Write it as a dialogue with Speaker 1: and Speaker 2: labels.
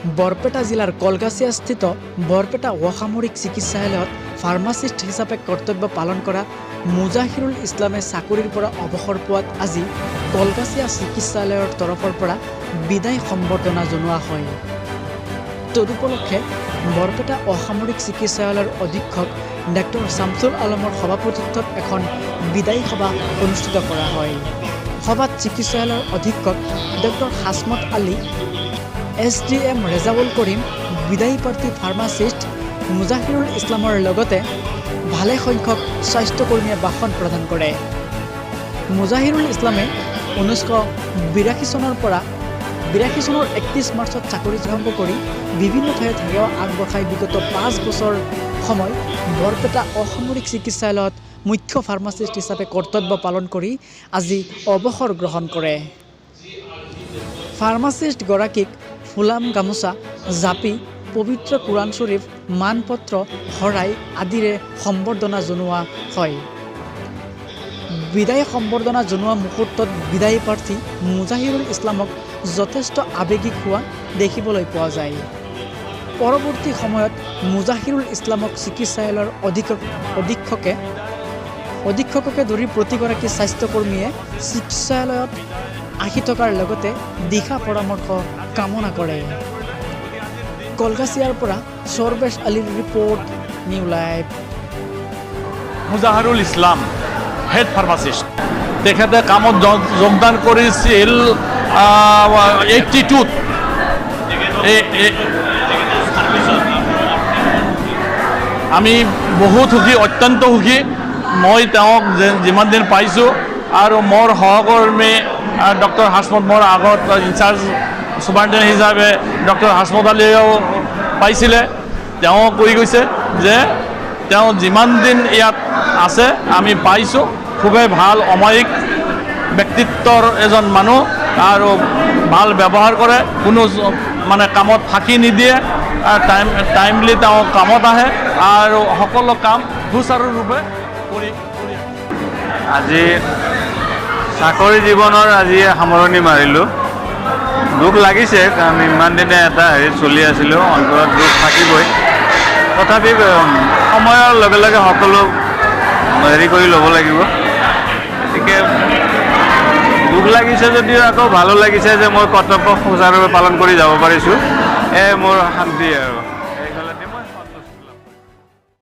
Speaker 1: বৰপেটা জিলাৰ কলগাছিয়াস্থিত বৰপেটা অসামৰিক চিকিৎসালয়ত ফাৰ্মাচিষ্ট হিচাপে কৰ্তব্য পালন কৰা মুজাহিৰুল ইছলামে চাকৰিৰ পৰা অৱসৰ পোৱাত আজি কলগাছিয়া চিকিৎসালয়ৰ তৰফৰ পৰা বিদায় সম্বৰ্ধনা জনোৱা হয়। তদুপলক্ষে বৰপেটা অসামৰিক চিকিৎসালয়ৰ অধীক্ষক ডাক্তৰ শামছুল আলমৰ সভাপতিত্বত এখন বিদায়ী সভা অনুষ্ঠিত কৰা হয়। সভাত চিকিৎসালয়ৰ অধীক্ষক doctor Hasmat Ali, SDM Rezaul Karim, বিদায়ী প্ৰাৰ্থী ফাৰ্মাচিষ্ট মুজাহিৰুল ইছলামৰ লগতে ভালেসংখ্যক স্বাস্থ্যকৰ্মীয়ে ভাষণ প্ৰদান কৰে। মুজাহিৰুল ইছলামে 1982 চনৰ পৰা 82 চনৰ 31 মাৰ্চত চাকৰি আৰম্ভ কৰি বিভিন্ন ঠাইত সেৱা আগবঢ়াই বিগত 5 বছৰ সময় বৰপেটা অসামৰিক চিকিৎসালয়ত মুখ্য ফাৰ্মাচিষ্ট হিচাপে কৰ্তব্য পালন কৰি আজি অৱসৰ গ্ৰহণ কৰে। ফাৰ্মাচিষ্টগৰাকীক ফুলাম গামোচা, জাপি, পবিত্ৰ কোৰাণ শ্বৰীফ, মানপত্ৰ, শৰাই আদিৰে সম্বৰ্ধনা জনোৱা হয়। বিদায় সম্বৰ্ধনা জনোৱা মুহূৰ্তত বিদায়ী প্ৰাৰ্থী মুজাহিৰুল ইছলামক যথেষ্ট আৱেগিক হোৱা দেখিবলৈ পোৱা যায়। পৰৱৰ্তী সময়ত মুজাহিৰুল ইছলামক চিকিৎসালয়ৰ অধীক্ষককে ধৰি প্ৰতিগৰাকী স্বাস্থ্যকৰ্মীয়ে চিকিৎসালয়ত আহি থকাৰ লগতে দিহা পৰামৰ্শ কামনা কৰে। কলগাছিয়াৰ পৰা সৰবেশ আলীৰ report, news live.
Speaker 2: Mujaharul Islam, head pharmacist. তেখেতে কামত যোগদান কৰিছিল 82ত। আমি বহুত সুখী, অত্যন্ত সুখী। মই তেওঁক যিমান দিন পাইছোঁ আৰু মোৰ সহকৰ্মী ডক্টৰ হাসমত, মোৰ আগত ইনচাৰ্জ ছুপাৰিণ্টেণ্ডেণ্ট হিচাপে ডক্টৰ হাসমত আলীয়েও পাইছিলে, তেওঁ কৈ গৈছে যে তেওঁ যিমান দিন ইয়াত আছে আমি পাইছোঁ, খুবেই ভাল অমায়িক ব্যক্তিত্বৰ এজন মানুহ আৰু ভাল ব্যৱহাৰ কৰে, কোনো মানে কামত ফাঁকি নিদিয়ে, টাইমলি তেওঁ কামত আহে আৰু সকলো কাম সুচাৰুৰূপে কৰি কৰি আহে।
Speaker 3: আজি চাকৰি জীৱনৰ আজি সামৰণি মাৰিলোঁ। দুখ লাগিছে, কাৰণ ইমান দিনে এটা হেৰিত চলি আছিলোঁ, অন্তৰত দুখ থাকিবই। তথাপি সময়ৰ লগে লগে সকলো হেৰি কৰি ল'ব লাগিব। গতিকে দুখ লাগিছে যদিও আকৌ ভালো লাগিছে যে মই কৰ্তব্য সুচাৰুৰূপে পালন কৰি যাব পাৰিছোঁ। এয়াই মোৰ শান্তি আৰু।